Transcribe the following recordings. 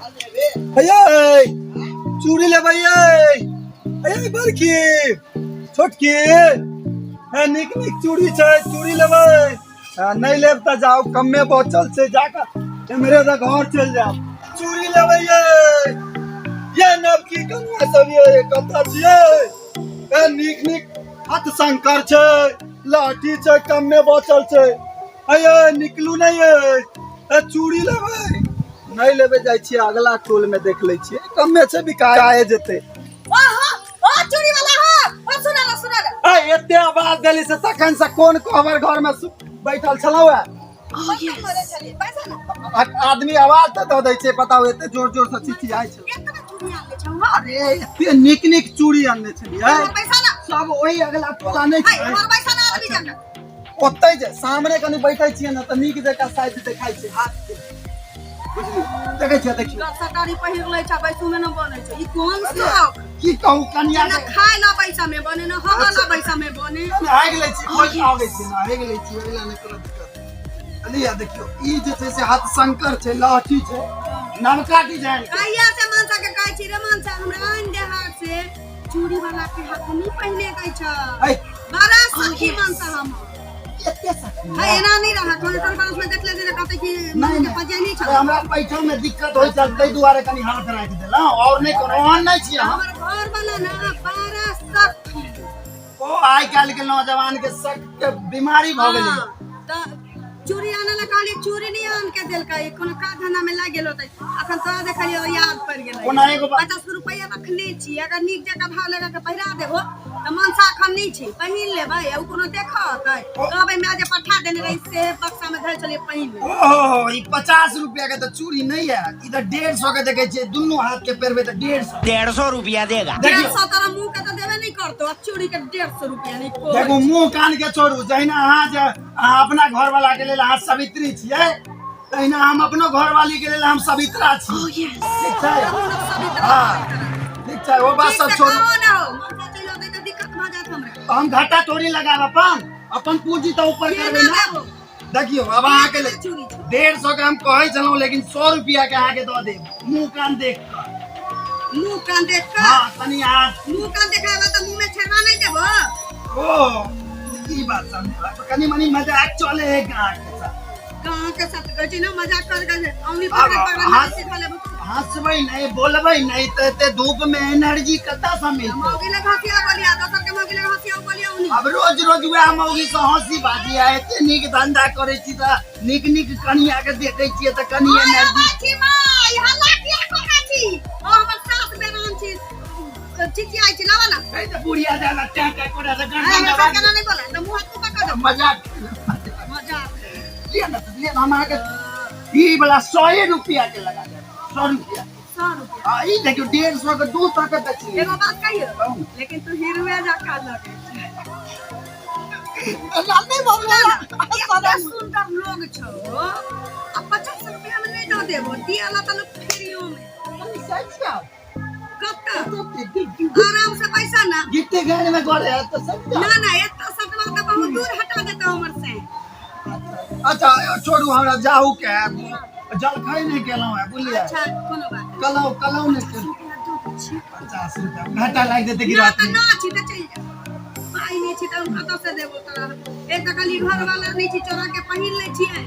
हे चूड़ी लेबै ये हे बड़की छोटकी हे नीक नीक चूड़ी छै चूड़ी लेबै आ, नहि लेब तऽ जाउ कमे बचल छै जाकऽ एम्हरे से घर चलि जाउ चूड़ी लेबै ये ये नवकी कनिया सब ये कतऽ छियै ए नीक नीक हथशंकर छै लाठी छै कमे बचल छै अये निकलू नहि ये ए चूड़ी लेबै नहि लेबै जाइ छियै अगला टोल में देख लै छियै कमे छै बिकाए जेतै ओहो ओ चूड़ी वाला हो ओ सुना ना सुना ना ए एते आवाज देली से तखन से कोन कोहबर घर में बैठल छलहुँ हे पैसा छलियै पैसा ना आदमी आवाज तऽ दऽ दै छै बताउ एते जोर जोर से चिचियाइ छै एतना चूड़ी आनले छौ हो अरे एते नीक नीक चूड़ी आनने छलियै हमर पैसा ना सब ओहि अगला टोला नहि हाय छै हमर पैसा ना आदमी जाना ओतै जे सामने कनि बैठै छियै ने तऽ नीक जकाँ साइज देखाइ छै हाथ के बुझलियै देखै छियै देखियौ सटारी पहिर लै छै बैसू में न बनै छै ई कोन शौक की कहू कनिया न खाय ला पैसा में बने न हवा ला पैसा में बने आगि लै छी खोज आबै छी ने आगि लै छी ओहि लए नहि कोनो दिक्कत लिअ देखियौ ई जे छै से हाथ शंकर छै लहठी छै नवका डिजाइन के कहिया से मनसा के कहै छी रे मनसा हमरा आन दे हाथ से चूड़ी वाला के हाथ नहीं पहिने दै छै ऐ बड़ा सखी मनसा हमर एते सखी है एना नहीं रहा कोनो टोल पड़ोस में देख ले जे कहते कि नहीं मम्मी के नहीं पजेनी अरे छौ हमरा पैठो में दिक्कत होइ छल ताहि दुआरे कनि हाथ राखि देलहुँ और नहि कोनो ओहन नहि छी हम हमर घर वाला ना बड़ा सखी ओ आइ काल्हि के नौजवान के शक के बीमारी भऽ गेलै हाँ, तऽ चूड़ी आने ला कहलियै चूड़ी नहीं आन के देलकै कोनो काज धंधा में लागि गेल होतै अखन तोरा देखलियै याद पड़ि गेलै ओना एगो बात 50 रुपैआ रखने छी अगर नीक जकाँ भाव लगा के पहिरा देबो तऽ मनसा अखन नहि छै पहिन लेबै आ ओ कोनो देखतै कहबै माय जे पठा देने रही से बक्सा में धरि छलियै पहिन लेबै ओहो ई 50 रुपया के तऽ चूड़ी नहि है ई तऽ 150 के देखै छियै दुनू हाथ के पहिरबै तऽ 150 150 रुपया देगा डेढ़ देखियौ सौ तोरा मुँह के तऽ देबे नहि करतौ आ चूड़ी के 150 रुपैआ नहि कोइ देखू मुंह कान के छोड़ू जहिना अहाँ जे अहाँ अपना घरवाला के लेल अहाँ सवित्री छियै तहिना हम अपनो घरवाली के लेल हम सवित्रा छी ठीक छै हाँ ठीक छै ओ बात सब छोड़ू तऽ हम घाटा थोड़ी लगाब अपन अपन पूंजी तऽ ऊपर करबै ना देखियौ अब अहाँके लेल 150 के हम कहै छलहुँ लेकिन 100 रुपया के अहाँके दऽ देब मुंह कान देख कऽ मुंह कान देख कऽ हाँ कनि अहाँ मुंह कान देखाबे तऽ मुंह में छेड़वा नहीं देबो ओ ई बात समझ कनि मनि मजाक चले है गाँव के साथ गाँव के साथ कहै छी ने मजाक कर के औंगली अब पकड़ पकड़ हाथ- सीधा लेबो हंसबै नहि बोलबै नहि तऽ एते धूप में एनर्जी कतऽ से मिलतै मौगी लग हंसिया बोलिया दोसर के मौगी लग हंसिया बोलिया उनी अब रोज रोज वएह मौगी से हंसी बाजी आ एते नीक धंधा करै छी तऽ नीक नीक कनिया के देखै छियै तऽ कनि माय एनर्जी अबै छी माय हल्ला किया करै छी ओ हमर सास बेराम छी चिचियाइ छी लावा ना है तऽ बुढ़िया जाला टैं टैं करे तऽ अरे गर्दन हमरा दबा सास केना नहीं बोला तऽ मुँह हाथ ऊपर कर दो मजाक मजाक लिअ ने लिअ ने, हम अहाँके ई वाला 100 रुपया के लगा देब 100 रुपया 100 रुपया आ ई देखियौ 150 के 200 के बेचलियै एगो बात कहियो कहू। लेकिन तू हीरोए जकाँ लगै छै नहीं सुना ना, एते सुंदर लोग छौ आ 50 रुपया में नहीं दऽ देबो दियाला तऽ लोग फ्रीओ में कत्ता आराम से पैसा ना गिट्टी गाड़ी में गोड़े है तो सब ना ना एत्ता सटवा तऽ बहुत दूर हटा देता हमर से अच्छा छोड़ू हमरा जाहू के है जलखै नहीं केलहुँ है बुझलियै अच्छा कोनो बात नहीं कलौ कलौ नहीं केलहुँ रुपया दऽ दै छी 50 रुपया घाटा लागि जेतै कि ना रात तऽ में ना छी तऽ चलि जा पाइ नहि छी तऽ हम कतऽ से देबो तोरा एक तऽ खाली घर वाला नहि छी चोरा के पहिन लै छियै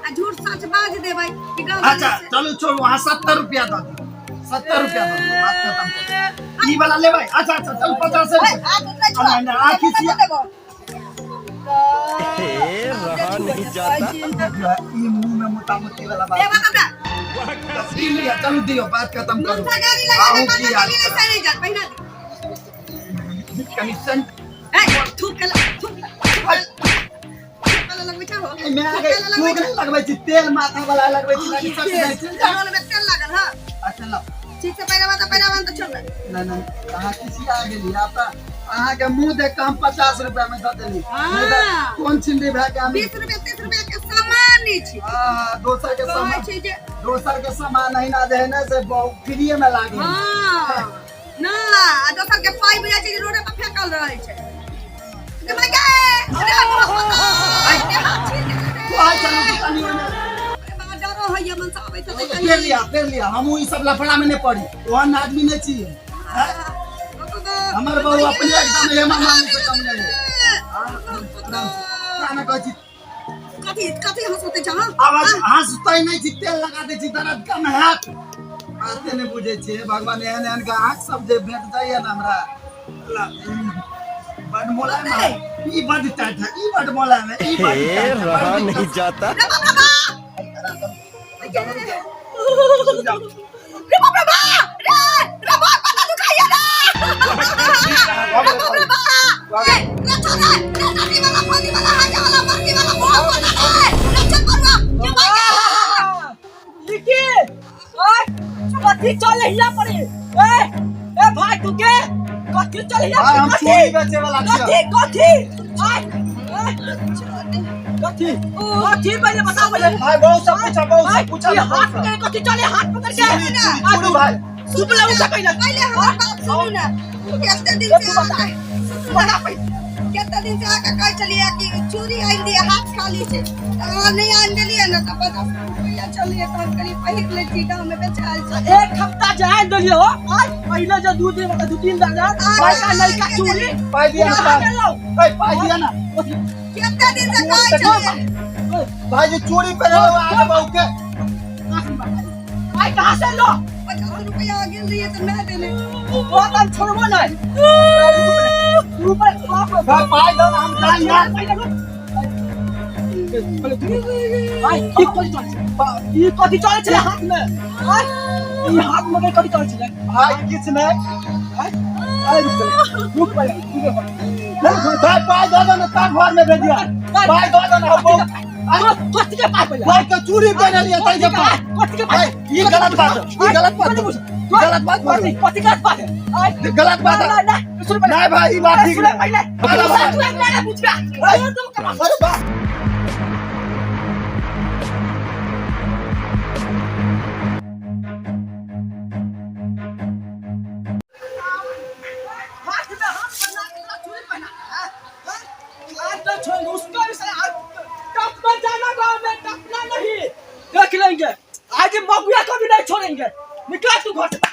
आ झूठ सच बाज देबै कि गाँव अच्छा चलू छोड़ू अहाँ 70 रुपया दऽ दियौ 70 रुपया दऽ दियौ बात खत्म करू ई वाला लेबै अच्छा अच्छा चलू 50 रुपया नहीं नहीं आखी छियै रहा नहीं जाता देखियौ, ई मुंह में मोटा मोटी वाला बात देबो कपड़ा ई लिअ चलू दियौ बात खत्म करू मनसा गाड़ी लगा आहू के की कतऽ याद चली करब। नहीं जा पहिना दे कनि सेंट ए थूक के थूक थूक के लगबै छहो एहिमे अहाँके थूक नहि लगबै छी तेल माथा वाला लगबै छी ताकि सट जाइ छै तेल में तेल लागल हां अच्छा लाउ ठीक से पहिरावा तऽ पहिरावा तऽ छोड़ दे नहि नहि अहाँ किसी आ गेली आब तऽ अहाँके मुँह देख कऽ हम 50 रुपया में दऽ देली नहि तऽ कोन छिंडी भए के हम 20 रुपया 30 रुपया के सामान नहि छै हाँ, दोसर के कहै सामान छै जे दोसर के सामान अहिना जे है ने से बहुत फ्रीए में लागे हाँ ना आ दोसर के पाइ बुझाइ छै जे रोडे पर फेकल रहै छै गे माय गे अरे कहै छलहुँ कि कनि ओहिमे अरे बाबा डरो होइए मनसा आबै हेतै पेर लिया, पेर लिया। हमहूँ ई सब लफड़ा में नहीं पड़ी, ओहन आदमी नहीं छियै। हमर बहू अपने एकदम हेमा मालिनी से कम नहीं है। आराम से कहै छी। कथी कथी हंसते छ? हां, आवाज हंसते नहीं छी, तेल लगा दै छी, दर्द कम हैत। बाते नहि बुझै छियै भगवान, एहन एहन के आँख सब जे भेट जाइए ने हमरा। बड मोलायम है ई, बड टाइट है ई, बड मोलायम है ई, बड ए टाइट है, रहा बड नहीं दिक्कत। जाता। रे बाप रे बा, रे बाप रे बा, रे रे बहुत पता दुखाइए रे, रे बाप रे बा, ए रे छोरा रे, दादी वाला, फोनी वाला, हाजा वाला, मर्दी वाला, बहुत पता रे, रे चल बरुआ के भाग। लिखी ओए, कथी चले हिया पड़ी? ए ए भाई, तू के कथी चले हिया भाई, हम पड़ी? चूड़ी बेचे वाला कथी छियै। कथी? आय, ए, कथी कथी पहले बता पहले। भाई, बहुत सब पूछा, बहुत सब पूछा। ई हाथ पकड़ कथी चले? हाथ पकड़ के चूड़ी, चूड़ी, चूड़ी भाई। सुन ले उसे पहले। पहले हमर बात सुनू ना। केते दिन तू से बता। आके, सुनू ना, केते दिन से आके कहै छलियै कि चूड़ी आनि दिअ, हाथ खाली छै, तऽ अहाँ नहि आनि देलियै ने, तऽ 50 रुपैआ चलियै, तऽ हम कनि पहिर लै छी, गाँवमे बेचायल छै। एक हफ्ता जाय देलियो हो। आज पहले जो दू दिन, दू तीन दिन बड़का नयका चूड़ी पाइ दिया ना। कहाँ पाइ गेलौ? ए, पाइ दिया ना। केते दिन से कहै छलियै। भाई जी, चूड़ी पहने आगे बहू के। भाई, कहाँ से लो? 50 रुपैआ गेल रहियै तऽ मैं देने। वो तो हम छोड़बो नहीं ऊपर बाप रे। भाई, पाइ दो ना, हम जाई यार। भाई, ई कथी चलै छै? ई कथी चलै छलै हाथ में? आय, ई हाथ में के कथी चलै छलै? भाई, किछु नहि। आय, आय, रुक पहिले, रुक पहिले, रुक पहिले। भाई, पाइ दो दो ना, ता घर में भेजिया। पाइ दो दो ना, हम बहू कथी के पाइ पहिले? भाई के चूड़ी पहने लिए तै के पाइ। कथी के पाइ? भाई, ई गलत बात है, ई गलत बात है, ई गलत बात कथी है। कथी गलत बात है? आय, गलत बात है। ना ना, सुन पहिले। नहीं भाई, ई बात ठीक सुन नहीं। पहिले। अरे भाई। तू एक मेरे पूछ बे। अरे तुम कमा। अरे बा हाथ में हाथ बना के तेरा चूड़ी पहना है। आज तो छोड़ उसका भी साला आज टप में जाना, गाँव में टपना नहीं, देख लेंगे। आज मगुआ को भी नहीं छोड़ेंगे। निकल तू घर से।